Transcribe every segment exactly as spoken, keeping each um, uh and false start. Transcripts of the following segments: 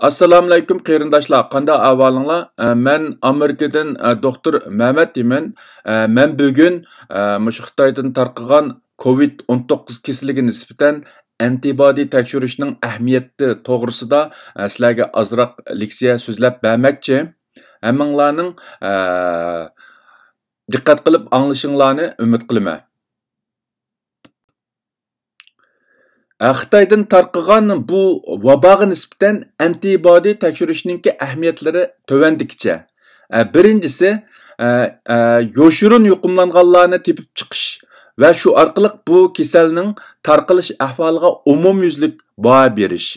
ئەسسالامۇئەلەيكۇم قېرىنداشلار، قانداق ئەھۋالىڭلار؟ ئە، مەن ئامېرىكىدىن، ئە، دوختۇر مەمەت دېيمەن. ئە، مەن بۈگۈن، ئە، مۇشۇ خىتايدىن تارقىغان كوۋىد ئون توققۇز كېسىلىگە نىسبەتەن ئەنتىبادى تەكشۈرۈشنىڭ ئەھمىيىتى توغرىسىدا، ئە، سىلەرگە ئازراق لېكسىيە سۆزلەپ بەرمەكچى. ھەممىڭلارنىڭ، ئە، دىققەت قىلىپ ئاڭلىشىڭلارنى ئۈمىد قىلىمەن. ئە، خىتايدىن تارقىغان بۇ ۋاباغا نىسبەتەن ئەنتىبادى تەكشۈرۈشنىڭكى ئەھمىيەتلىرى تۆۋەندىكىچە. ئە، بىرىنچىسى، ئە، ئە، يوشۇرۇن يۇقۇملانغانلارنى تېپىپ چىقىش ۋە شۇ ئارقىلىق بۇ كېسەلنىڭ تارقىلىش ئەھۋالىغا ئومۇميۈزلۈك باھا بېرىش.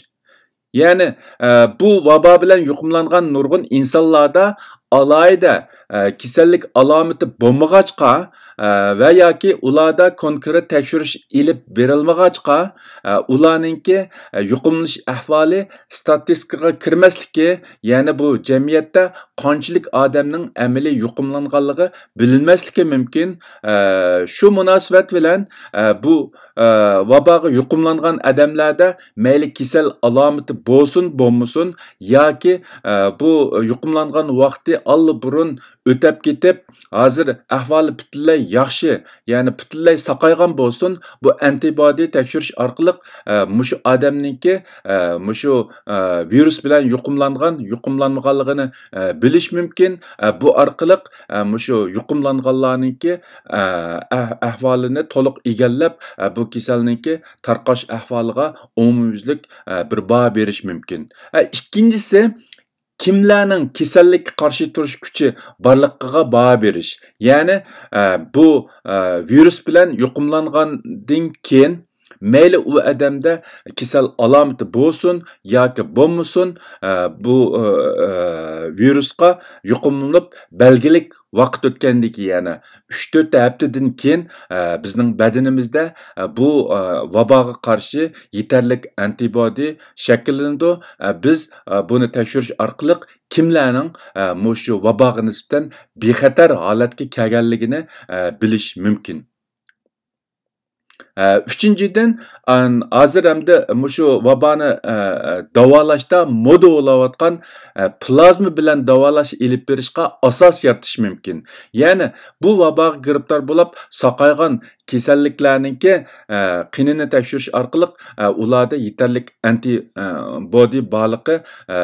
يەنى، ئە، بۇ ۋابا بىلەن يۇقۇملانغان نۇرغۇن ئىنسانلاردا ئالاھىدە، ئە، كېسەللىك ئالامىتى بولمىغاچقا، ئە، ۋە ياكى ئۇلاردا كونكرېت تەكشۈرۈش ئېلىپ بېرىلمىغاچقا، ئە، ئۇلارنىڭكى، ئە، يۇقۇملىنىش ئەھۋالى ستاتىستىكىغا كىرمەسلىكى، يەنى بۇ جەمئىيەتتە قانچىلىك ئادەمنىڭ ئەمەلىي يۇقۇملانغانلىقى بىلىنمەسلىكى مۇمكىن. ئە، شۇ مۇناسىۋەت بىلەن، ئە، بۇ، ئە، ۋاباغا يۇقۇملانغان ئادەملەردە مەيلى كېسەل ئالامىتى بولسۇن، بولمىسۇن، ياكى، ئە، بۇ يۇقۇملانغان ۋاقتى ئاللىبۇرۇن ئۆتەپ كېتىپ، ھازىر ئەھۋالى پۈتۈنلەي ياخشى، يەنى پۈتۈنلەي ساقايغان بولسۇن، بۇ ئەنتىبادى تەكشۈرۈش ئارقىلىق، ئە، مۇشۇ ئادەمنىڭكى، ئە، مۇشۇ، ئە، ۋىرۇس بىلەن يۇقۇملانغان، يۇقۇملانمىغانلىقىنى، ئە، بىلىش مۇمكىن. ئە، بۇ ئارقىلىق، ئە، مۇشۇ يۇقۇملانغانلارنىڭكى، ئە، ئەھ-، ئەھۋالىنى تولۇق ئىگىلەپ، ئە، بۇ كېسەلنىڭكى تارقاش ئەھۋالىغا ئومۇميۈزلۈك، ئە، بىر باھا بېرىش مۇمكىن. ئە، ئىككىنچىسى، كىملەرنىڭ كېسەللىككە قارشى تۇرۇش كۈچى بارلىقىغا باھا بېرىش. يەنى، ئە، بۇ، ئە، ۋىرۇس بىلەن يۇقۇملانغاندىن كېيىن، مەيلى ئۇ ئادەمدە كېسەل ئالامىتى بولسۇن ياكى بولمىسۇن، ئە، بۇ، ئە، ئە، ۋىرۇسقا يۇقۇملىنىپ بەلگىلىك ۋاقىت ئۆتكەندىن كېيىن، يەنى ئۈچ تۆت ھەپتىدىن كېيىن، ئە، بىزنىڭ بەدىنىمىزدە، ئە، بۇ، ئە، ۋاباغا قارشى يېتەرلىك ئەنتىبادى شەكىللىنىدۇ. ئە، بىز، ئە، بۇنى تەكشۈرۈش ئارقىلىق كىملەرنىڭ، ئە، مۇشۇ ۋاباغا نىسبەتەن بىخەتەر ھالەتكە كەلگەنلىكىنى، ئە، بىلىش مۇمكىن. ئە، ئۈچىنچىدىن، ئان-، ھازىر ئەمدى مۇشۇ ۋابانى، ئە، داۋالاشتا مودا بولاۋاتقان، ئە، پلازما بىلەن داۋالاش ئېلىپ بېرىشقا ئاساس يارىتىش مۇمكىن. يەنى بۇ ۋاباغا گىرىپتار بولۇپ ساقايغان كېسەللىكلەرنىڭكى، ئە، قېنىنى تەكشۈرۈش ئارقىلىق، ئە، ئۇلاردا يېتەرلىك ئەنتى، ئە، بودى بارلىقى، ئە،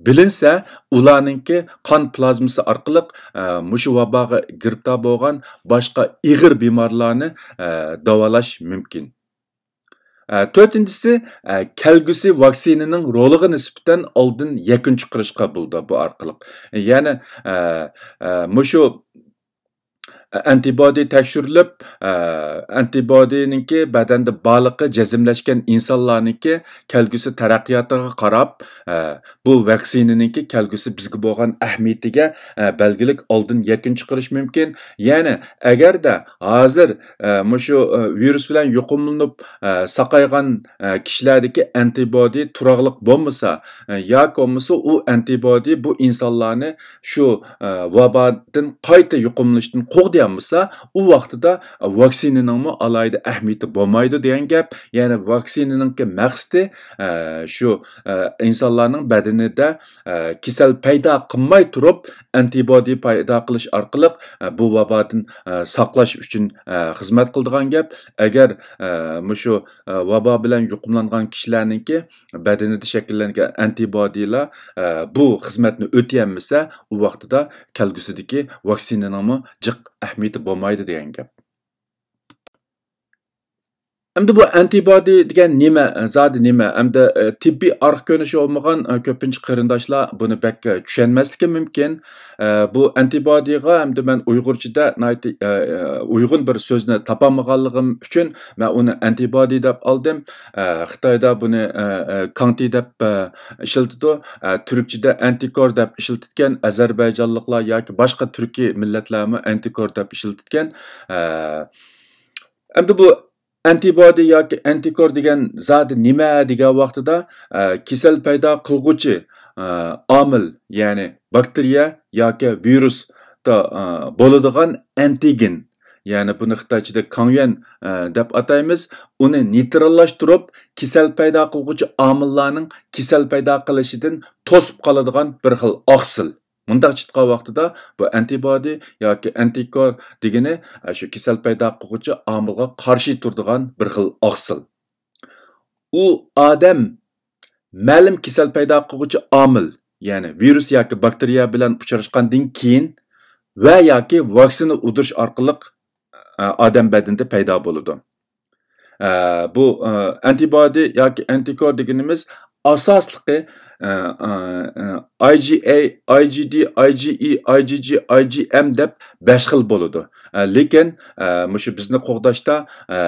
بىلىنسە، ئۇلارنىڭكى قان پلازمىسى ئارقىلىق، ئە، مۇشۇ ۋاباغا گىرىپتار بولغان باشقا ئېغىر بىمارلارنى، ئە، داۋالاش مۇمكىن. ئە، تۆتىنچىسى، ئە، كەلگۈسى ۋاكسىنىنىڭ رولىغا نىسبەتەن ئالدىن يەكۈن چىقىرىشقا بولىدۇ بۇ ئارقىلىق. يەنى، ئە، ئە، مۇشۇ ئەنتىبودى تەكشۈرۈلۈپ، ئە، ئەنتىبودىنىڭكى بەدەندە بارلىقى جەزملەشكەن ئىنسانلارنىڭكى كەلگۈسى تەرەققىياتىغا قاراپ، ئە، بۇ ۋاكسىنىنىڭكى كەلگۈسى بىزگە بولغان ئەھمىيىتىگە، ئە، بەلگىلىك ئالدىن يەكۈن چىقىرىش مۇمكىن. يەنى ئەگەردە ھازىر، ئە، مۇشۇ، ئە، ۋىرۇس بىلەن يۇقۇملىنىپ، ئە، ساقايغان، ئە، كىشىلەردىكى ئەنتىبودى تۇراقلىق بولمىسا، ئە، ياكى بولمىسا ئۇ ئەنتىبودى بۇ ئىنسانلارنى شۇ، ئە، ۋابادىن قايتا يۇقۇملىنىشتىن قوغدىيالمىسا، ئۇ ۋاقتىدا ۋاكسىنىنىڭمۇ ئالاھىدە ئەھمىيىتى بولمايدۇ دېگەن گەپ. يەنى ۋاكسىنىنىڭكى مەقسىتى، ئە، شۇ، ئە، ئىنسانلارنىڭ بەدىنىدە، ئە، كېسەل پەيدا قىلماي تۇرۇپ، ئەنتىبودى پەيدا قىلىش ئارقىلىق، ئە، بۇ ۋابادىن، ئە، ساقلاش ئۈچۈن، ئە، خىزمەت قىلىدىغان گەپ. ئەگەر، ئە، مۇشۇ، ئە، ۋابا بىلەن يۇقۇملانغان كىشىلەرنىڭكى بەدىنىدە شەكىللەنگەن ئەنتىبودىلار، ئە، بۇ خىزمەتنى ئۆتىيەلمىسە، ئۇ ۋاقتىدا كەلگۈسىدىكى ۋاكسىنىنىڭمۇ جىق ئەھمىيىتى بولمايدۇ دېگەن گەپ. ئەمدى بۇ ئەنتىبودى دېگەن نېمە؟ زادى نېمە؟ ئەمدى، ئە، تېببىي ئارقا كۆرۈنۈشى بولمىغان، ئە، كۆپىنچە قېرىنداشلار بۇنى بەك، ئە، چۈشەنمەسلىكى مۇمكىن. ئە، بۇ ئەنتىبودىغا ئەمدى مەن ئۇيغۇرچىدا ناھايىتى، ئە، ئە، ئۇيغۇن بىر سۆزنى تاپالمىغانلىقىم ئۈچۈن مەن ئۇنى ئەنتىبودى دەپ ئالدىم. ئە، خىتايدا بۇنى، ئە، ئە، كاڭتى دەپ، ئە، ئىشلىتىدۇ. ئە، تۈركچىدە ئەنتىكور دەپ ئىشلىتىدىكەن. ئەزەربەيجانلىقلار ياكى باشقا تۈركىي مىللەتلەرمۇ ئەنتىكور دەپ ئىشلىتىدىكەن. ئە، ئەمدى بۇ ئەنتىبودى ياكى ئەنتىكور دېگەن زادى نېمە دېگەن ۋاقتىدا، ئە، كېسەل پەيدا قىلغۇچى، ئە، ئامىل، يەنى باكتېرىيە ياكى ۋىرۇستا، ئە، بولىدىغان ئەنتىگېن، يەنى بۇنى خىتايچىدا كاڭيۈەن، ئە، دەپ ئاتايمىز، ئۇنى نېيتراللاشتۇرۇپ، كېسەل پەيدا قىلغۇچى ئامىللارنىڭ كېسەل پەيدا قىلىشىدىن توسۇپ قالىدىغان بىر خىل ئاقسىل. مۇنداقچە ئېيتقان ۋاقتىدا بۇ ئەنتىبودى ياكى ئەنتىكور دېگىنى، ئە، شۇ كېسەل پەيدا قىلغۇچى ئامىلغا قارشى تۇرىدىغان بىر خىل ئاقسىل. ئۇ ئادەم مەلۇم كېسەل پەيدا قىلغۇچى ئامىل، يەنى ۋىرۇس ياكى باكتېرىيە بىلەن ئۇچراشقاندىن كېيىن ۋە ياكى ۋاكسىنا ئۇدۇرۇش ئارقىلىق، ئە، ئادەم بەدىنىدە پەيدا بولىدۇ. ئە، بۇ، ئە، ئەنتىبودى ياكى ئەنتىكور دېگىنىمىز ئاساسلىقى، ئە، ئە، ئە، ئاي جى ئەي، ئاي جى دى، ئاي جى ئى، ئاي جى جى، ئاي جى ئەم دەپ بەش خىل بولىدۇ. ئە، لېكىن، ئە، مۇشۇ بىزنى قوغداشتا، ئە،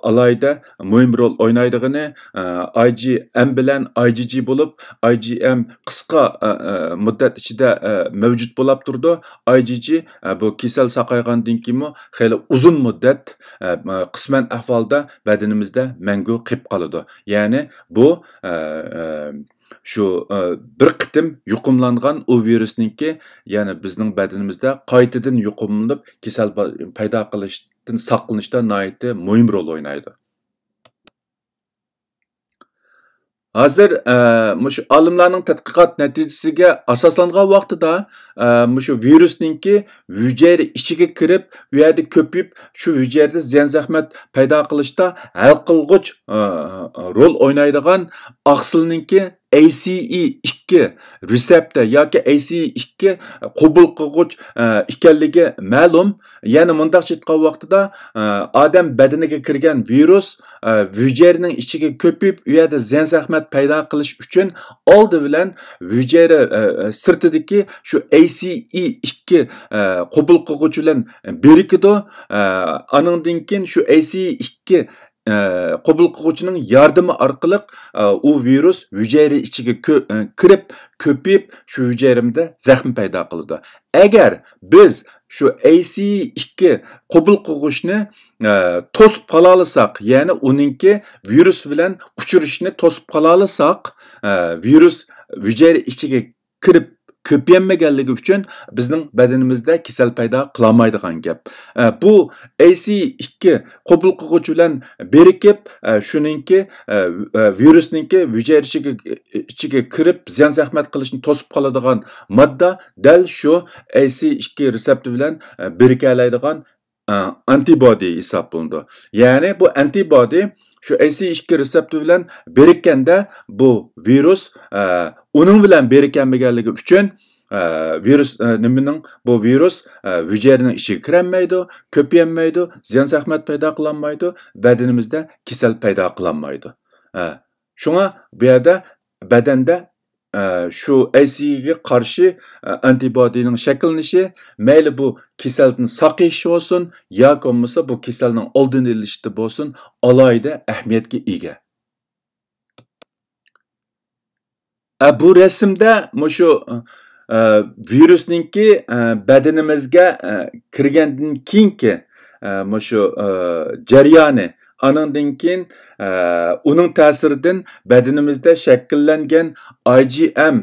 ئالاھىدە مۇھىم رول ئوينايدىغىنى، ئە، ئاي جى ئەم بىلەن ئاي جى جى بولۇپ، ئاي جى ئەم قىسقا، ئە، ئە، مۇددەت ئىچىدە، ئە، مەۋجۇت بولاپ تۇرىدۇ. ئاي جى جى، ئە، بۇ كېسەل ساقايغاندىن كېيىنمۇ خېلى ئۇزۇن مۇددەت، ئە، قىسمەن ئەھۋالدا بەدىنىمىزدە مەڭگۈ قېلىپ قالىدۇ. يەنى بۇ، ئە، ئە، شۇ، ئە، بىر قېتىم يۇقۇملانغان ئۇ ۋىرۇسنىڭكى يەنە بىزنىڭ بەدىنىمىزدە قايتىدىن يۇقۇملىنىپ، كېسەل پا-، پەيدا قىلىشتىن ساقلىنىشتا ناھايىتى مۇھىم رول ئوينايدۇ. ھازىر، ئە، مۇشۇ ئالىملارنىڭ تەتقىقات نەتىجىسىگە ئاساسلانغان ۋاقتىدا، ئە، مۇشۇ ۋىرۇسنىڭكى ھۈجەيرە ئىچىگە كىرىپ، ئۇ يەردە كۆپىيىپ، شۇ ھۈجەيرىدە زىيان زەخمەت پەيدا قىلىشتا ھەل قىلغۇچ، ئە، رول ئوينايدىغان ئاقسىلنىڭكى ئەي سى ئى ئىككى رېسېپتور ياكى ئەي سى ئى ئىككى قوبۇل قىلغۇچ، ئە، ئىكەنلىكى مەلۇم. يەنى مۇنداقچە ئېيتقان ۋاقتىدا، ئە، ئادەم بەدىنىگە كىرگەن ۋىرۇس، ئە، ھۈجەيرىنىڭ ئىچىگە كۆپىيىپ، ئۇ يەردە زىيان زەخمەت پەيدا قىلىش ئۈچۈن ئالدى بىلەن ھۈجەيرە، ئە، ئە، سىرتىدىكى شۇ ئەي سى ئى ئىككى، ئە، قوبۇل قىلغۇچ بىلەن بىرىكىدۇ. ئە، ئانىڭدىن كېيىن شۇ ئەي سى ئى ئىككى ئە، قوبۇل قىلغۇچىنىڭ ياردىمى ئارقىلىق، ئە، ئۇ ۋىرۇس ھۈجەيرە ئىچىگە كۆ-، ئە، كىرىپ، كۆپىيىپ، شۇ ھۈجەيرىمىدە زەخمە پەيدا قىلىدۇ. ئەگەر بىز شۇ ئەي سى ئىككى قوبۇل قىلغۇچنى، ئە، توسۇپ قالالىساق، يەنى ئۇنىڭكى ۋىرۇس بىلەن ئۇچرىشىشىنى توسۇپ قالالىساق، ئە، ۋىرۇس ھۈجەيرە ئىچىگە كىرىپ كۆپىيەلمىگەنلىكى ئۈچۈن بىزنىڭ بەدىنىمىزدە كېسەل پەيدا قىلالمايدىغان گەپ. ئە، بۇ ئەي سى ئىككى قوبۇل قىلغۇچ بىلەن بىرىكىپ، ئە، شۇنىڭكى، ئە، ئە، ۋىرۇسنىڭكى ھۈجەيرە ئىچىگە، ئىچىگە كىرىپ زىيان زەخمەت قىلىشنى توسۇپ قالىدىغان ماددا دەل شۇ ئەي سى ئىككى رېسېپتور بىلەن، ئە، بىرىكەلەيدىغان ئە، ئانتىبودى ھېسابلىنىدۇ. يەنى بۇ ئانتىبودى شۇ ئەي سى ئىككى رېسېپتور بىلەن بىرىككەندە بۇ ۋىرۇس، ئە، ئۇنىڭ بىلەن بىرىكەلمىگەنلىكى ئۈچۈن، ئە، ۋىرۇس، ئە، نېمىنىڭ، بۇ ۋىرۇس، ئە، ھۈجەيرىنىڭ ئىچىگە كىرەلمەيدۇ، كۆپىيەلمەيدۇ، زىيان زەخمەت پەيدا قىلالمايدۇ، بەدىنىمىزدە كېسەل پەيدا قىلالمايدۇ. ئە، شۇڭا بۇ يەردە بەدەندە ئە، شۇ ئەي سى ئىگە قارشى، ئە، ئانتىبودىنىڭ شەكىللىنىشى، مەيلى بۇ كېسەلدىن ساقىيىش بولسۇن ياكى بولمىسا بۇ كېسەلنىڭ ئالدىنى ئېلىشتا بولسۇن، ئالاھىدە ئەھمىيەتكە ئىگە. ئە، بۇ رەسىمدە مۇشۇ، ئە، ۋىرۇسنىڭكى، ئە، بەدىنىمىزگە، ئە، كىرگەندىن كېيىنكى، ئە، مۇشۇ، ئە، جەريانى، ئانىڭدىن كېيىن، ئە، ئۇنىڭ تەسىرىدىن بەدىنىمىزدە شەكىللەنگەن ئاي جى ئەم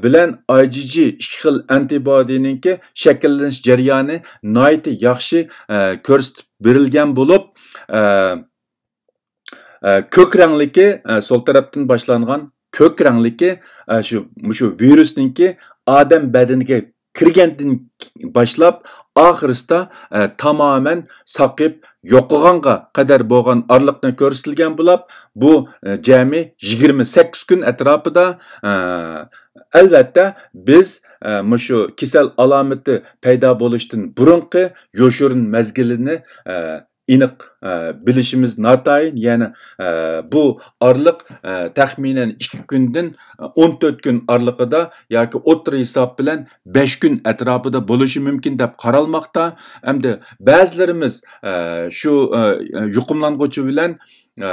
بىلەن ئاي جى جى ئىككى خىل ئانتىبودىنىڭكى شەكىللىنىش جەريانى ناھايىتى ياخشى، ئە، كۆرسىتىپ بېرىلگەن بولۇپ، ئە، ئە، كۆك رەڭلىكى، ئە، سول تەرەپتىن باشلانغان كۆك رەڭلىكى، ئە، شۇ، مۇشۇ ۋىرۇسنىڭكى ئادەم بەدىنىگە كىرگەندىن باشلاپ ئاخىرىسىدا، ئە، تامامەن ساقىيىپ يوقىغانغا قەدەر بولغان ئارىلىقنى كۆرسىتىلگەن بولۇپ، بۇ، ئە، جەمئىي يىگىرمە سەككىز كۈن ئەتراپىدا، ئە، ئەلۋەتتە، بىز، ئە، مۇشۇ كېسەل ئالامىتى پەيدا بولۇشتىن بۇرۇنقى يوشۇرۇن مەزگىلىنى، ئە، ئېنىق، ئە، بىلىشىمىز ناتايىن، يەنى، ئە، بۇ ئارىلىق، ئە، تەخمىنەن ئىككى كۈندىن ئون تۆت كۈن ئارىلىقىدا ياكى ئوتتۇرا ھېساب بىلەن بەش كۈن ئەتراپىدا بولۇشى مۇمكىن دەپ قارالماقتا. ئەمدى بەزىلىرىمىز، ئە، شۇ، ئە، يۇقۇملانغۇچى بىلەن، ئە،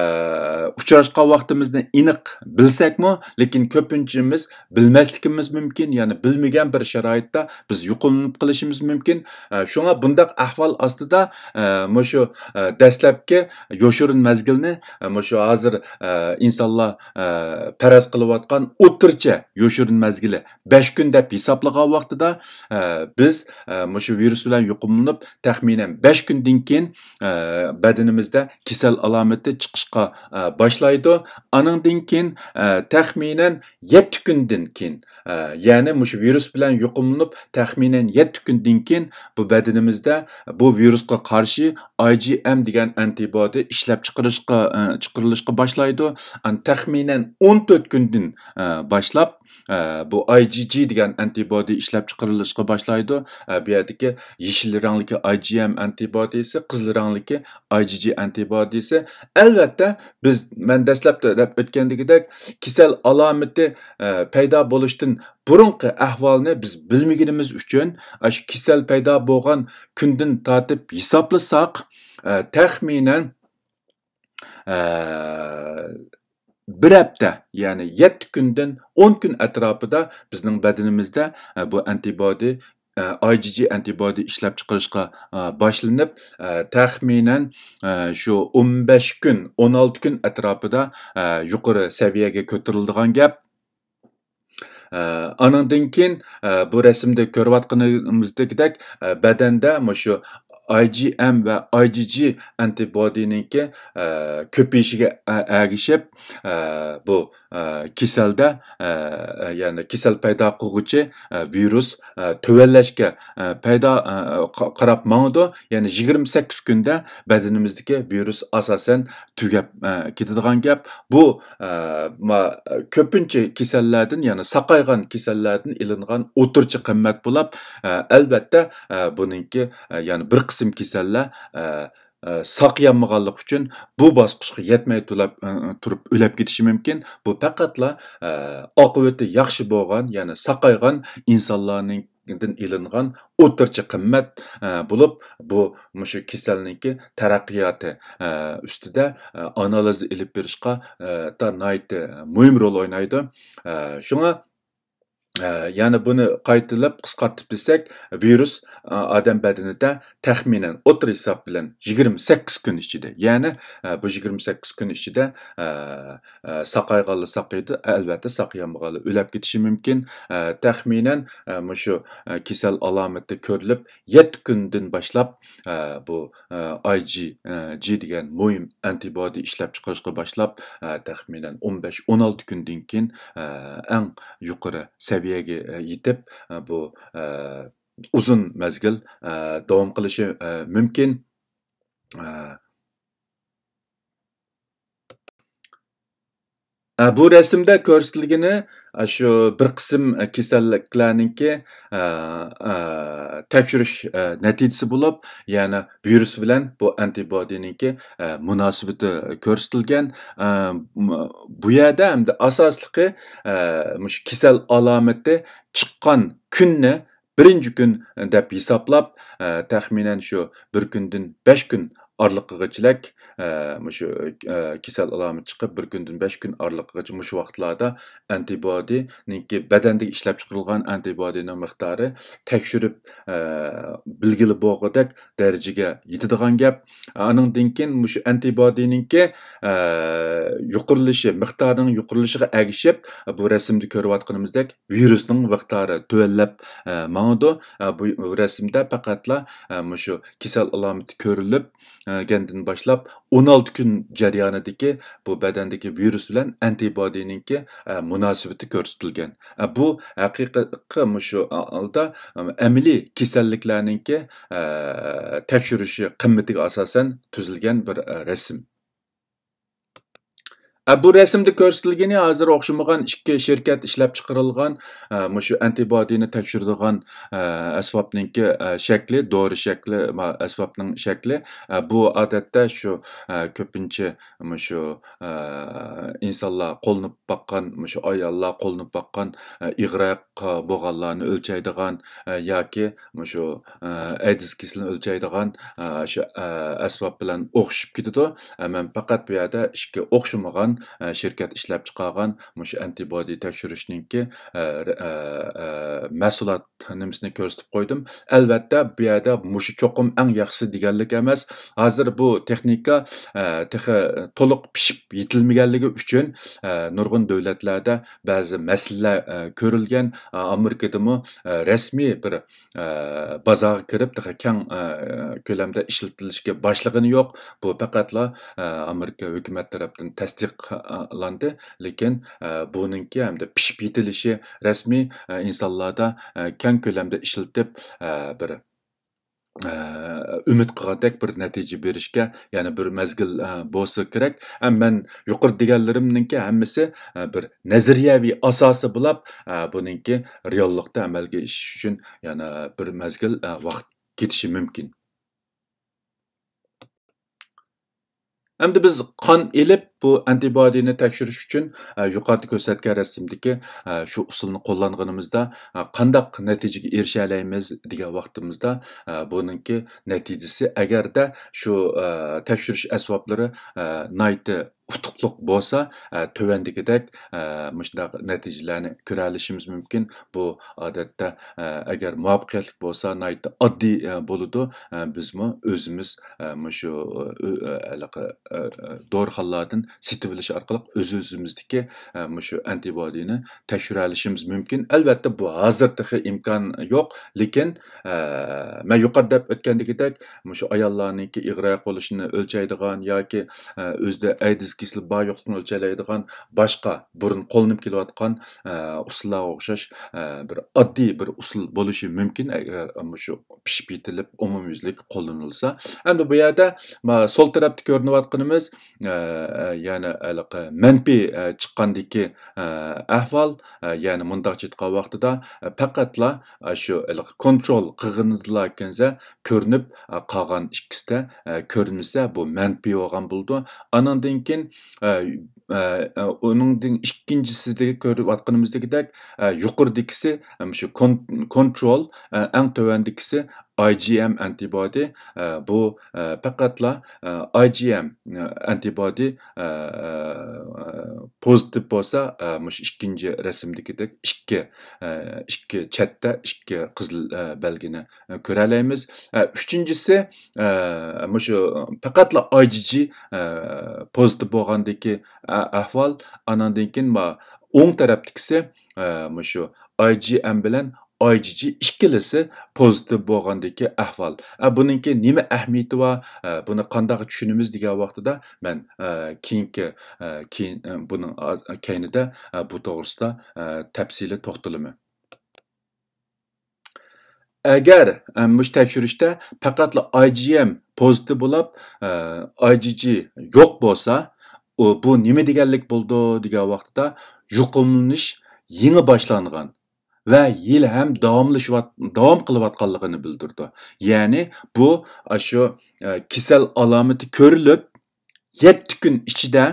ئۇچراشقان ۋاقتىمىزنى ئېنىق بىلسەكمۇ، لېكىن كۆپىنچىمىز بىلمەسلىكىمىز مۇمكىن، يەنى بىلمىگەن بىر شارائىتتا بىز يۇقۇملىنىپ قېلىشىمىز مۇمكىن. ئە، شۇڭا بۇنداق ئەھۋال ئاستىدا، ئە، مۇشۇ، ئە، دەسلەپكى يوشۇرۇن مەزگىلنى، ئە، مۇشۇ ھازىر، ئە، ئىنسانلار، ئە، پەرەز قىلىۋاتقان ئوتتۇرىچە يوشۇرۇن مەزگىلى بەش كۈن دەپ ھېسابلىغان ۋاقتىدا، ئە، بىز، ئە، مۇشۇ ۋىرۇس بىلەن يۇقۇملىنىپ، تەخمىنەن بەش كۈندىن كېيىن، ئە، بەدىنىمىزدە كېسەل ئالامىتى چىقىشقا، ئە، باشلايدۇ. ئانىڭدىن كېيىن، ئە، تەخمىنەن يەتتە كۈندىن كېيىن، ئە، يەنى مۇشۇ ۋىرۇس بىلەن يۇقۇملىنىپ، تەخمىنەن يەتتە كۈندىن كېيىن بۇ بەدىنىمىزدە بۇ ۋىرۇسقا قارشى ئاي جي ئېم دېگەن ئانتىبودى ئىشلەپ چىقىرىشقا، ئە، چىقىرىلىشقا باشلايدۇ. ئان-، تەخمىنەن ئون تۆت كۈندىن، ئە، باشلاپ، ئە، بۇ ئاي جي جي دېگەن ئانتىبودى ئىشلەپ چىقىرىلىشقا باشلايدۇ. ئە، بۇ يەردىكى يېشىل رەڭلىكى ئاي جي ئېم ئانتىبودىسى، قىزىل رەڭلىكى ئاي جي جى ئانتىبودىسى. ئەلۋەتتە، بىز، مەن دەسلەپتە دەپ ئۆتكەندىكىدەك، كېسەل ئالامىتى، ئە، پەيدا بولۇشتىن بۇرۇنقى ئەھۋالنى بىز بىلمىگىنىمىز ئۈچۈن، ئاشۇ كېسەل پەيدا بولغان كۈندىن تارتىپ ھېسابلىساق، ئە، تەخمىنەن، ئە، بىر ھەپتە، يەنى يەتتە كۈندىن ئون كۈن ئەتراپىدا بىزنىڭ بەدىنىمىزدە، ئە، بۇ ئانتىبودى، ئە، ئاي جي جى ئانتىبودى ئىشلەپ چىقىرىشقا، ئە، باشلىنىپ، ئە، تەخمىنەن، ئە، شۇ ئون بەش كۈن، ئون ئالتە كۈن ئەتراپىدا، ئە، يۇقىرى سەۋىيەگە كۆتۈرۈلىدىغان گەپ. ئە، ئانىڭدىن كېيىن، ئە، بۇ رەسىمدە كۆرۈۋاتقىنىمىزدەكدەك، ئە، بەدەندە مۇشۇ ئاي جي ئېم ۋە ئاي جي جى ئانتىبودىنىڭكى، ئە، كۆپىيىشىگە ئە-، ئەگىشىپ، ئە، بۇ، ئە، كېسەلدە، ئە، يەنى كېسەل پەيدا قىلغۇچى، ئە، ۋىرۇس، ئە، تۆۋەنلەشكە، ئە، پەيدا، ئە، قا-، قاراپ ماڭىدۇ. يەنى يىگىرمە سەككىز كۈندە بەدىنىمىزدىكى ۋىرۇس ئاساسەن تۈگەپ، ئە، كېتىدىغان گەپ. بۇ، ئە، ما-، كۆپىنچە كېسەللەردىن، يەنى ساقايغان كېسەللەردىن ئېلىنغان ئوتتۇرىچە قىممەت بولۇپ، ئە، ئەلۋەتتە، ئە، بۇنىڭكى، ئە، يەنى بىر قىسىم كېسەللەر، ئە، ئە، ساقىيالمىغانلىقى ئۈچۈن بۇ باسقۇچقا يەتمەي تۇرۇپ، ئە، تۇرۇپ ئۆلۈپ كېتىشى مۇمكىن. بۇ پەقەتلا، ئە، ئاقىۋىتى ياخشى بولغان، يەنى ساقايغان ئىنسانلارنىڭ دىن ئېلىنغان ئوتتۇرىچە قىممەت، ئە، بولۇپ، بۇ مۇشۇ كېسەلنىڭكى تەرەققىياتى، ئە، ئۈستىدە، ئە، ئانالىز ئېلىپ بېرىشقا، ئە، تا ناھايىتى مۇھىم رول ئوينايدۇ. ئە، شۇڭا، ئە، يەنە بۇنى قايتىلاپ قىسقارتىپ دېسەك، ۋىرۇس، ئە، ئادەم بەدىنىدە تەخمىنەن ئوتتۇرا ھېساب بىلەن يىگىرمە سەككىز كۈن ئىچىدە، يەنى، ئە، بۇ يىگىرمە سەككىز كۈن ئىچىدە، ئە، ئە، ساقايغانلا ساقىيدۇ، ئەلۋەتتە ساقىيالمىغانلا ئۆلۈپ كېتىشى مۇمكىن. ئە، تەخمىنەن، ئە، مۇشۇ، ئە، كېسەل ئالامىتى كۆرۈلۈپ، يەتتە كۈندىن باشلاپ، ئە، بۇ، ئە، ئاي جي جى دېگەن مۇھىم ئانتىبودى ئىشلەپ چىقىرىشقا باشلاپ، ئە، تەخمىنەن ئون بەش، ئون ئالتە كۈندىن كېيىن، ئە، ئەڭ يۇقىرى سەۋىيەگە، ئە، يېتىپ، ئە، بۇ، ئە، ئۇزۇن مەزگىل، ئە، داۋام قىلىشى، ئە، مۇمكىن. ئە، ئە، بۇ رەسىمدە كۆرسىتىلگىنى، ئە، شۇ بىر قىسىم، ئە، كېسەللىكلەرنىڭكى، ئە، ئە، تەكشۈرۈش، ئە، نەتىجىسى بولۇپ، يەنى ۋىرۇس بىلەن بۇ ئانتىبودىنىڭكى، ئە، مۇناسىۋىتى كۆرسىتىلگەن. ئە، م-، بۇ يەردە ئەمدى ئاساسلىقى، ئە، مۇشۇ كېسەل ئالامىتى چىققان كۈننى بىرىنچى كۈن دەپ ھېسابلاپ، ئە، تەخمىنەن شۇ بىر كۈندىن بەش كۈن ئارىلىقىغىچىلىك، ئە، مۇشۇ، ئە، كېسەل ئالامىتى چىقىپ، بىر كۈندىن بەش كۈن ئارىلىقىغىچە مۇشۇ ۋاقىتلاردا ئانتىبودىنىڭكى، بەدەندىكى ئىشلەپ چىقىرىلغان ئانتىبودىنىڭ مىقدارى تەكشۈرۈپ، ئە، بىلگىلى بولغۇدەك دەرىجىگە يېتىدىغان گەپ. ئانىڭدىن كېيىن مۇشۇ ئانتىبودىنىڭكى، ئە، يۇقىرىلىشى، مىقدارىنىڭ يۇقىرىلىشىغا ئەگىشىپ، بۇ رەسىمدە كۆرۈۋاتقىنىمىزدەك ۋىرۇسنىڭ مىقدارى تۆۋەنلەپ، ئە، ماڭىدۇ. ئە، بۇ رەسىمدە پەقەتلا، ئە، مۇشۇ كېسەل ئالامىتى كۆرۈلۈپ، ئە، گەندىن باشلاپ ئون ئالتە كۈن جەريانىدىكى بۇ بەدەندىكى ۋىرۇس بىلەن ئانتىبودىنىڭكى، ئە، مۇناسىۋىتى كۆرسىتىلگەن. ئە، بۇ ھەقىقىي مۇشۇ ھالدا، ئە، ئەمەلىي كېسەللىكلەرنىڭكى، ئە، تەكشۈرۈشى قىممىتىگە ئاساسەن تۈزۈلگەن بىر، ئە، رەسىم. ئە، بۇ رەسىمدە كۆرسىتىلگىنى ھازىر ئوخشىمىغان ئىككى شىركەت ئىشلەپ چىقىرىلغان، ئە، مۇشۇ ئەنتىبودىنى تەكشۈرىدىغان، ئە، ئەسۋابنىڭكى، ئە، شەكلى، دورا شەكلى، ما، ئەسۋابنىڭ شەكلى. ئە، بۇ ئادەتتە شۇ، ئە، كۆپىنچە مۇشۇ، ئە، ئىنسانلار قوللىنىپ باققان، مۇشۇ ئاياللار قوللىنىپ باققان، ئە، ئىغراق بولغانلارنى ئۆلچەيدىغان، ئە، ياكى مۇشۇ، ئە، ئەيدىز كېسىلىنى ئۆلچەيدىغان، ئە، شۇ، ئە، ئەسۋاب بىلەن ئوخشىشىپ كېتىدۇ. ئە، مەن پەقەت بۇ يەردە ئىككى ئوخشىمىغان، ئە، شىركەت ئىشلەپ چىقارغان مۇشۇ ئەنتىبودى تەكشۈرۈشنىڭكى، ئە، ئە، ئە، مەھسۇلات نېمىسىنى كۆرسىتىپ قويدۇم. ئەلۋەتتە، بۇ يەردە مۇشۇ چوقۇم ئەڭ ياخشىسى دېگەنلىك ئەمەس. ھازىر بۇ تېخنىكا، ئە، تېخى تولۇق پىشىپ يېتىلمىگەنلىكى ئۈچۈن، ئە، نۇرغۇن دۆلەتلەردە بەزى مەسىلىلەر، ئە، كۆرۈلگەن. ئە، ئامېرىكىدىمۇ، ئە، رەسمىي بىر، ئە، بازارغا كىرىپ، تېخى كەڭ، ئە، كۆلەمدە ئىشلىتىلىشكە باشلىغىنى يوق. بۇ پەقەتلا، ئە، ئامېرىكا ھۆكۈمەت تەرەپتىن تەستىقلاندى. لېكىن، ئە، بۇنىڭكى ھەمدە پىشىپ يېتىلىشى رەسمىي، ئە، ئىنسانلاردا، ئە، كەڭ كۆلەمدە ئىشلىتىپ، ئە، بىر، ئە، ئۈمىد قىلغاندەك بىر نەتىجە بېرىشكە يەنە بىر مەزگىل، ئە، بولسا كېرەك. ئە، مەن يۇقىرىدا دېگەنلىرىمنىڭكى ھەممىسى، ئە، بىر نەزەرىيەۋى ئاساسى بولاپ، ئە، بۇنىڭكى رېئاللىقتا ئەمەلگە ئېشىش ئۈچۈن يەنە بىر مەزگىل، ئە، ۋاقىت كېتىشى مۇمكىن. ئەمدى بىز قان ئېلىپ، بۇ ئەنتىبودىنى تەكشۈرۈش ئۈچۈن، ئە، يۇقىرىدا كۆرسەتكەن رەسىمدىكى، ئە، شۇ ئۇسۇلنى قوللانغىنىمىزدا، ئە، قانداق نەتىجىگە ئېرىشەلەيمىز دېگەن ۋاقتىمىزدا، ئە، بۇنىڭكى نەتىجىسى، ئەگەردە شۇ، ئە، تەكشۈرۈش ئەسۋابلىرى، ئە، ناھايىتى ئۇتۇقلۇق بولسا، ئە، تۆۋەندىكىدەك، ئە، مۇشۇنداق نەتىجىلەرنى كۆرەلىشىمىز مۇمكىن. بۇ ئادەتتە، ئە، ئەگەر مۇۋەپپەقىيەتلىك بولسا، ناھايىتى ئاددىي، ئە، بولىدۇ. ئە، بىزمۇ ئۆزىمىز، ئە، مۇشۇ، ئە، ئە، ھېلىقى، ئە، ئە، دورىخانىلاردىن سېتىۋېلىش ئارقىلىق ئۆز-ئۆزىمىزدىكى، ئە، مۇشۇ ئەنتىبودىنى تەكشۈرەلىشىمىز مۇمكىن. ئەلۋەتتە، بۇ ھازىر تېخى ئىمكان يوق، لېكىن، ئە، مەن يۇقىرىدا دەپ ئۆتكەندىكىدەك، مۇشۇ ئاياللارنىڭكى ئىغراق بولۇشىنى ئۆلچەيدىغان ياكى، ئە، ئۆزىدە ئەيدىز كېسىلى بار يوقلۇقىنى ئۆلچەيدىغان باشقا بۇرۇن قوللىنىپ كېلىۋاتقان، ئە، ئۇسۇللارغا ئوخشاش، ئە، بىر ئاددىي بىر ئۇسۇل بولۇشى مۇمكىن، ئەگەر مۇشۇ پىشىپ يېتىلىپ ئومۇميۈزلۈك قوللىنىلسا. ئەمدى بۇ يەردە، ما، سول تەرەپتە كۆرۈنۈۋاتقىنىمىز، ئە، ئە، يەنى ھېلىقى مەنپىي، ئە، چىققاندىكى، ئە، ئەھۋال، ئە، يەنى مۇنداقچە ئېيتقان ۋاقتىدا، ئە، پەقەتلا، ئە، شۇ ھېلىقى كونترول قىلغىنىدىلا كۆنسە كۆرۈنۈپ، ئە، قالغان ئىككىسىدە، ئە، كۆرۈنمىسە، بۇ مەنپىي بولغان بولىدۇ. ئانىڭدىن كېيىن، ئە، ئە، ئە، ئۇنىڭدىن ئىككىنچى سىزدىكى كۆرۈۋاتقىنىمىزدىكىدەك، ئە، يۇقىرىدىكىسى، ئە، مۇشۇ كون-، كونترول، ئە، ئەڭ تۆۋەندىكىسى ئاي جي ئېم ئەنتىبودى. ئە، بۇ، ئە، پەقەتلا، ئە، ئاي جي ئېم، ئە، ئەنتىبودى، ئە، ئە، پوزىتىپ بولسا، ئە، مۇشۇ ئىككىنچى رەسىمدىكىدەك ئىككى، ئە، ئىككى چەتتە ئىككى قىزىل، ئە، بەلگىنى، ئە، كۆرەلەيمىز. ئە، ئۈچىنچىسى، ئە، مۇشۇ پەقەتلا ئاي جي جى، ئە، پوزىتىپ بولغاندىكى، ئە، ئەھۋال. ئاناندىن كېيىن ما-، ئوڭ تەرەپتىكىسى، ئە، مۇشۇ ئاي جي ئېم بىلەن ئاي جي جى ئىككىلىسى پوزىتىپ بولغاندىكى ئەھۋال. ئە، بۇنىڭكى نېمە ئەھمىيىتى بار؟ ئە، بۇنى قانداق چۈشىنىمىز دېگەن ۋاقتىدا مەن، ئە، كېيىنكى، ئە، كېيىن، ئە، بۇنىڭ ئاز-، كەينىدە، ئە، بۇ توغرىسىدا، ئە، تەپسىلىي توختىلىمەن. ئەگەر، ئە، مۇشۇ تەكشۈرۈشتە پەقەتلا ئاي جي ئېم پوزىتىپ بولۇپ، ئە، ئاي جي جى يوق بولسا، ئۇ، بۇ نېمە دېگەنلىك بولىدۇ دېگەن ۋاقتىدا يۇقۇملىنىش يېڭى باشلانغان ۋە ھېلىھەم داۋاملىشىۋات-، داۋام قىلىۋاتقانلىقىنى بىلدۈرىدۇ. يەنى بۇ، ئاشۇ، ئە، كېسەل ئالامىتى كۆرۈلۈپ، يەتتە كۈن ئىچىدە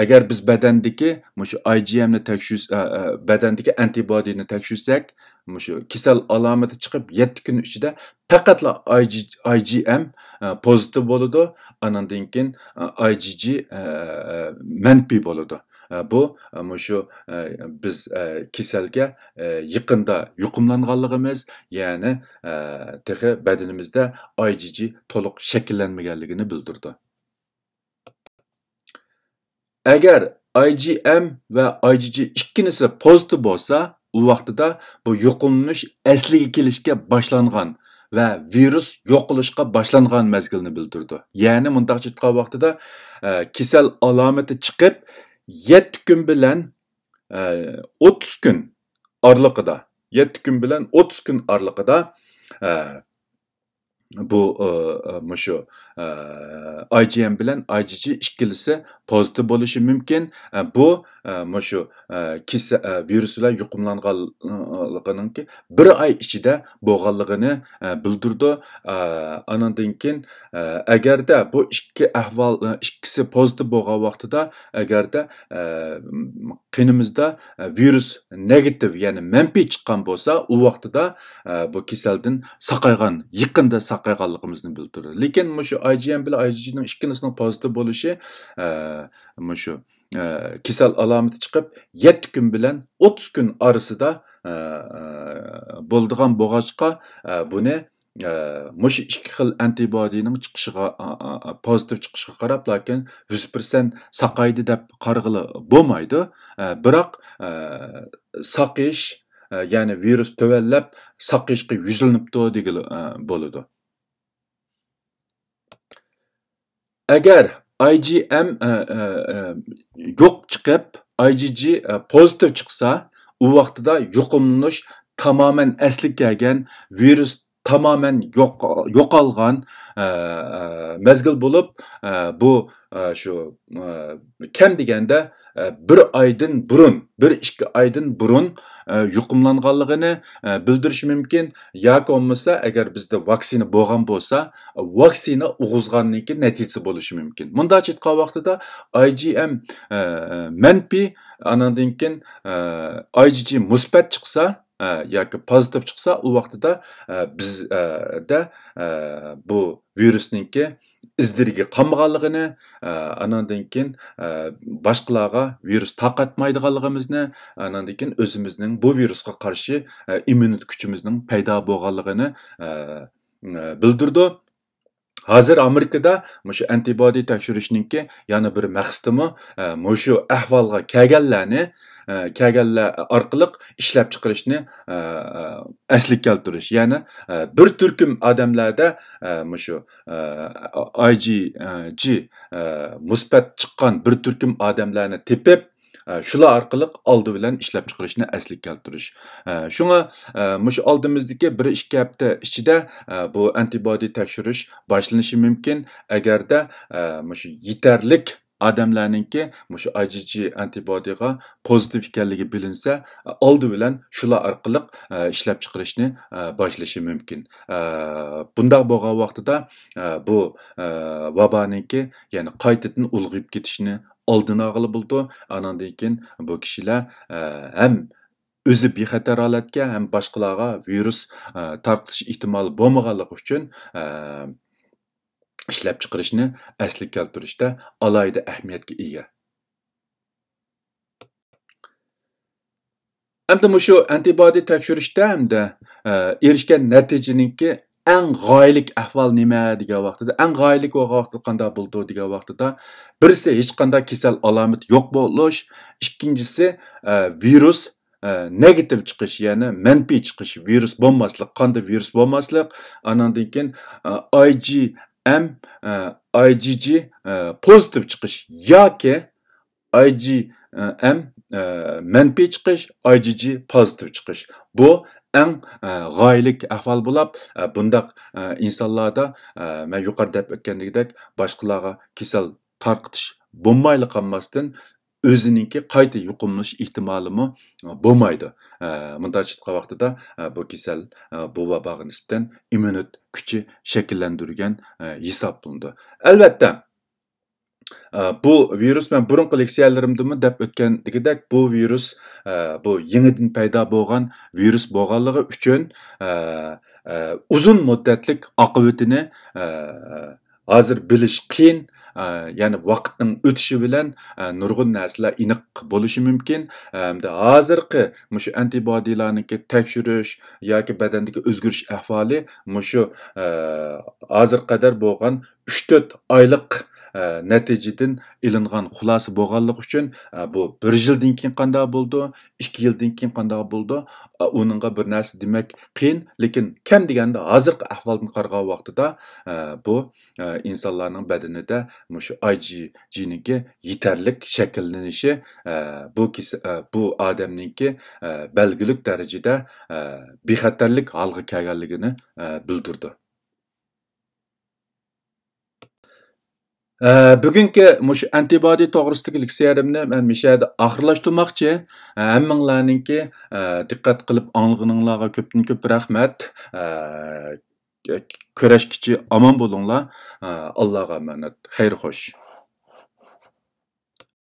ئەگەر بىز بەدەندىكى مۇشۇ ئاي جي ئېمنى تەكشۈرس-، ئە، ئە، بەدەندىكى ئەنتىبودىنى تەكشۈرسەك، مۇشۇ كېسەل ئالامىتى چىقىپ يەتتە كۈن ئىچىدە پەقەتلا ئاي جي، ئاي جي ئېم، ئە، پوزىتىپ بولىدۇ، ئانىڭدىن كېيىن، ئە، ئاي جي جى، ئە، ئە، مەنپىي بولىدۇ. ئە، بۇ، ئە، مۇشۇ، ئە، بىز، ئە، كېسەلگە، ئە، يېقىندا يۇقۇملانغانلىقىمىز، يەنى، ئە، تېخى بەدىنىمىزدە ئاي جي جى تولۇق شەكىللەنمىگەنلىكىنى بىلدۈرىدۇ. ئەگەر ئاي جي ئېم ۋە ئاي جي جى ئىككىلىسى پوزىتىپ بولسا، ئۇ ۋاقتىدا بۇ يۇقۇملىنىش ئەسلىگە كېلىشكە باشلانغان ۋە ۋىرۇس يوقىلىشقا باشلانغان مەزگىلنى بىلدۈرىدۇ. يەنى مۇنداقچە ئېيتقان ۋاقتىدا، ئە، كېسەل ئالامىتى چىقىپ، يەتتە كۈن بىلەن، ئە، ئوتتۇز كۈن ئارىلىقىدا، يەتتە كۈن بىلەن ئوتتۇز كۈن ئارىلىقىدا، ئە، بۇ، ئە، ئە، مۇشۇ، ئاي جي ئېم بىلەن ئاي جي جى ئىككىلىسى پوزىتىپ بولۇشى مۇمكىن. ئە، بۇ، ئە، مۇشۇ، ئە، كېسە-، ئە، ۋىرۇس بىلەن يۇقۇملانغانلىقىنىڭكى بىر ئاي ئىچىدە بولغانلىقىنى، ئە، بىلدۈرىدۇ. ئە، ئانىڭدىن كېيىن، ئە، ئەگەردە بۇ ئىككى ئەھۋال، ئە، ئىككىسى پوزىتىپ بولغان ۋاقتىدا، ئەگەردە، ئە، قېنىمىزدا، ئە، ۋىرۇس نېگاتىپ، يەنى مەنپىي چىققان بولسا، ئۇ ۋاقتىدا، ئە، بۇ كېسەلدىن ساقايغان، يېقىندا ساقايغانلىقىمىزنى بىلدۈرىدۇ. لېكىن مۇشۇ ئاي جي ئېم بىلەن ئاي جي جىنىڭ ئىككىلىسىنىڭ پوزىتىپ بولۇشى، ئە، مۇشۇ، ئە، كېسەل ئالامىتى چىقىپ يەتتە كۈن بىلەن ئوتتۇز كۈن ئارىسىدا، ئە، ئە، بولىدىغان بولغاچقا، ئە، بۇنى، ئە، مۇشۇ ئىككى خىل ئەنتىبودىنىڭ چىقىشىغا، ئا، ئا، ئا، پوزىتىپ چىقىشىغا قاراپ، لېكىن يۈز پىرسەنت ساقايدى دەپ قارىغىلى بولمايدۇ. ئە، بىراق، ئە، ساقىيىش، ئە، يەنى ۋىرۇس تۆۋەنلەپ ساقىيىشقا يۈزلىنىپتۇ دېگىلى، ئە، بولىدۇ. ئەگەر ئاي جي ئېم، ئە، ئە، ئە، يوق چىقىپ، ئاي جي جى، ئە، پوزىتىپ چىقسا، ئۇ ۋاقتىدا يۇقۇملىنىش تامامەن ئەسلىگە كەلگەن، ۋىرۇس تامامەن يوق-، يوقالغان، ئە، ئە، مەزگىل بولۇپ، ئە، بۇ، ئە، شۇ، ئە، كەم دېگەندە، ئە، بىر ئايدىن بۇرۇن، بىر ئىككى ئايدىن بۇرۇن، ئە، يۇقۇملانغانلىقىنى، ئە، بىلدۈرۈشى مۇمكىن. ياكى بولمىسا، ئەگەر بىزدە ۋاكسىنا بولغان بولسا، ۋاكسىنا ئۇرغۇزغاننىڭكى نەتىجىسى بولۇشى مۇمكىن. مۇنداقچە ئېيتقان ۋاقتىدا، ئاي جي ئېم، ئە، مەنپىي، ئانىڭدىن كېيىن، ئە، ئاي جي جى مۇسبەت چىقسا، ئە، ياكى پوزىتىپ چىقسا، ئۇ ۋاقتىدا، ئە، بىز، ئە، دە، ئە، بۇ ۋىرۇسنىڭكى ئىز دېرىكى قالمىغانلىقىنى، ئە، ئانىڭدىن كېيىن، ئە، باشقىلارغا ۋىرۇس تارقاتمايدىغانلىقىمىزنى، ئانىڭدىن كېيىن ئۆزىمىزنىڭ بۇ ۋىرۇسقا قارشى، ئە، ئىممۇنىتېت كۈچىمىزنىڭ پەيدا بولغانلىقىنى، ئە، ئە، بىلدۈرىدۇ. ھازىر ئامېرىكىدا مۇشۇ ئەنتىبودى تەكشۈرۈشنىڭكى يەنە بىر مەقسىتىمۇ، ئە، مۇشۇ ئەھۋالغا كەلگەنلەرنى، ئە، كەلگەنلەر ئارقىلىق ئىشلەپچىقىرىشنى، ئە، ئە، ئەسلىگە كەلتۈرۈش. يەنى، ئە، بىر تۈركۈم ئادەملەردە، ئە، مۇشۇ، ئە، ئاي جي جى، ئە، مۇسبەت چىققان بىر تۈركۈم ئادەملەرنى تېپىپ، ئە، شۇلار ئارقىلىق ئالدى بىلەن ئىشلەپچىقىرىشنى ئەسلىگە كەلتۈرۈش. ئە، شۇڭا، ئە، مۇشۇ ئالدىمىزدىكى بىر ئىككى ھەپتە ئىچىدە، ئە، بۇ ئەنتىبودى تەكشۈرۈش باشلىنىشى مۇمكىن. ئەگەردە، ئە، مۇشۇ يېتەرلىك ئادەملەرنىڭكى مۇشۇ ئاي جي جى ئەنتىبودىغا پوزىتىپ ئىكەنلىكى بىلىنسە، ئە، ئالدى بىلەن شۇلار ئارقىلىق، ئە، ئىشلەپچىقىرىشنى، ئە، باشلىشى مۇمكىن. ئە، بۇنداق بولغان ۋاقتىدا، ئە، بۇ، ئە، ۋابانىڭكى يەنە قايتىدىن ئۇلغىيىپ كېتىشىنى ئالدىنى ئالغىلى بولىدۇ. ئانىڭدىن كېيىن بۇ كىشىلەر، ئە، ھەم ئۆزى بىخەتەر ھالەتكە، ھەم باشقىلارغا ۋىرۇس، ئە، تارقىتىش ئېھتىمالى بولمىغانلىقى ئۈچۈن، ئە، ئىشلەپچىقىرىشنى ئەسلىگە كەلتۈرۈشتە ئالاھىدە ئەھمىيەتكە ئىگە. ئەمدى مۇشۇ ئەنتىبودى تەكشۈرۈشتە ھەمدە، ئە، ئېرىشكەن نەتىجىنىڭكى ئەڭ غايىلىك ئەھۋال نېمە دېگەن ۋاقتىدا، ئەڭ غايىلىك بولغان ۋاقتىدا قانداق بولىدۇ دېگەن ۋاقتىدا، بىرسى ھېچقانداق كېسەل ئالامىتى يوق بولۇش، ئىككىنچىسى، ئە، ۋىرۇس، ئە، نېگاتىپ چىقىش، يەنى مەنپىي چىقىش، ۋىرۇس بولماسلىق، قاندا ۋىرۇس بولماسلىق، ئانىڭدىن كېيىن، ئە، ئاي جى ئېم، ئە، ئاي جى جى، ئە، پوزىتىپ چىقىش ياكى ئاي جى ئېم، ئە، مەنپىي چىقىش، ئاي جى جى پوزىتىپ چىقىش. بۇ ئەڭ، ئە، غايىلىك ئەھۋال بولاپ، ئە، بۇنداق، ئە، ئىنسانلاردا، ئە، مەن يۇقىرىدا دەپ ئۆتكەندىكىدەك باشقىلارغا كېسەل تارقىتىش بولمايلا قالماستىن، ئۆزىنىڭكى قايتا يۇقۇملىنىش ئېھتىمالىمۇ بولمايدۇ. ئە، مۇنداق چىققان ۋاقتىدا، ئە، بۇ كېسەل، ئە، بۇ ۋاباغا نىسبەتەن ئىممۇنىتېت كۈچى شەكىللەندۈرگەن، ئە، ھېسابلىنىدۇ. ئەلۋەتتە، ئە، بۇ ۋىرۇس، مەن بۇرۇنقى لېكسىيەلىرىمدىمۇ دەپ ئۆتكەندىكىدەك، بۇ ۋىرۇس، ئە، بۇ يېڭىدىن پەيدا بولغان ۋىرۇس بولغانلىقى ئۈچۈن، ئە، ئە، ئۇزۇن مۇددەتلىك ئاقىۋىتىنى، ئە، ھازىر بىلىش قىيىن. ئە، يەنى ۋاقىتنىڭ ئۆتۈشى بىلەن، ئە، نۇرغۇن نەرسىلەر ئېنىق بولۇشى مۇمكىن. ئەمدى ھازىرقى مۇشۇ ئەنتىبودىلارنىڭكى تەكشۈرۈش ياكى بەدەندىكى ئۆزگىرىش ئەھۋالى مۇشۇ، ئە، ھازىرغا قەدەر بولغان ئۈچ تۆت ئايلىق، ئە، نەتىجىدىن ئېلىنغان خۇلاسە بولغانلىقى ئۈچۈن، ئە، بۇ بىر يىلدىن كېيىن قانداق بولىدۇ، ئىككى يىلدىن كېيىن قانداق بولىدۇ، ئە، ئۇنىڭغا بىر نەرسە دېمەك قىيىن. لېكىن كەم دېگەندە ھازىرقى ئەھۋالدىن قارىغان ۋاقتىدا، ئە، بۇ، ئە، ئىنسانلارنىڭ بەدىنىدە مۇشۇ ئاي جى جىنىڭكى يېتەرلىك شەكىللىنىشى، ئە، بۇ كېسە-، ئە، بۇ ئادەمنىڭكى، ئە، بەلگىلىك دەرىجىدە، ئە، بىخەتەرلىك ھالغا كەلگەنلىكىنى، ئە، بىلدۈرىدۇ. ئە، بۈگۈنكى مۇشۇ ئەنتىبادى توغرىسىدىكى لېكسىيەمنى مەن مۇشۇ يەردە ئاخىرلاشتۇرماقچى. ئە، ھەممىڭلارنىڭكى، ئە، دىققەت قىلىپ ئاڭلىغىنىڭلارغا كۆپتىن كۆپ رەھمەت. ئە، كۆرۈشكىچە ئامان بولۇڭلار. ئە، ئاللاغا ئامانەت. خەير خوش.